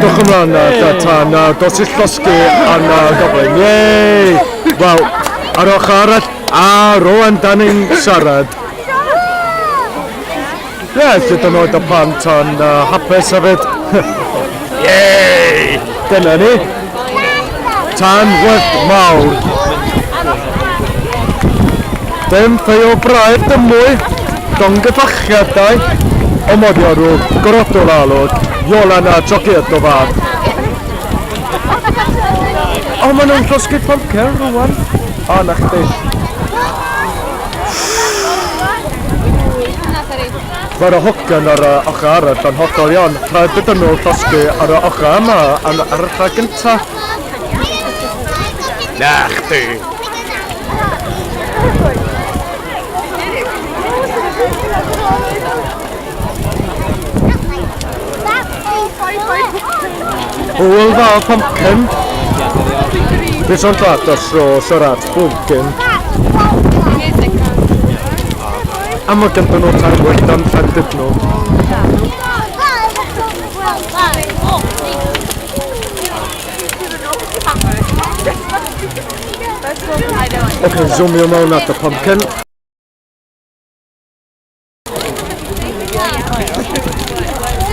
Dwch ymlaen na, da tan, na, dos i llosgi a na goblin. Yay! Wel, ar ochr arall, a rwan da ni'n siarad. Ie, yeah, hyd yn oed y plant yn hapus hefyd. Yay! Dyna ni. Tan wyllt mawr. Dim ffeio braidd dim mwy. Llongyfarchiadau. Omodio gratulalo Iola Ciochetto va. O, maen nhw'n llosgi pumpkin rwan. O, na chdi. Mae'r hogan ar y ochr arall yn hollol iawn. Rhaid iddyn nhw llosgi ar y ochr yma ar, ar y lle gyntaf. Na chdi. Hwyl fawr pumpkin. Fi so'n glad os ro siarad pumpkin. A mae ganddyn nhw tan wyllt yn Llandudno. Ok, zoomio mewn at y pumpkin.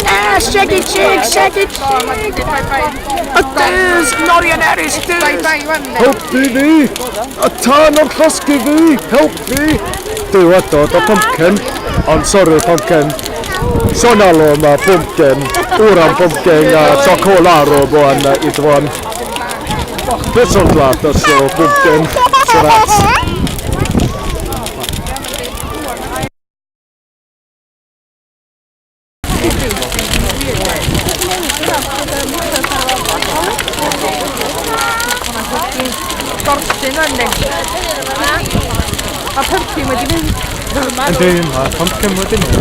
Ah, shaggy chick, shaggy chick. A dys, Norian Eris, dys. Helpu fi! Y tân o'n llosgi fi! Help fi! Dywedodd y pumpkin, ond sori pumpkin. Son alw yma pumpkin, wran pumpkin a chocolaro boan i dwan. Beth o'n glad os o pumpkin, siarad. Gorsyn o'n ni. Mae pumpkin wedi mynd. Yndi, mae pumpkin wedi mynd.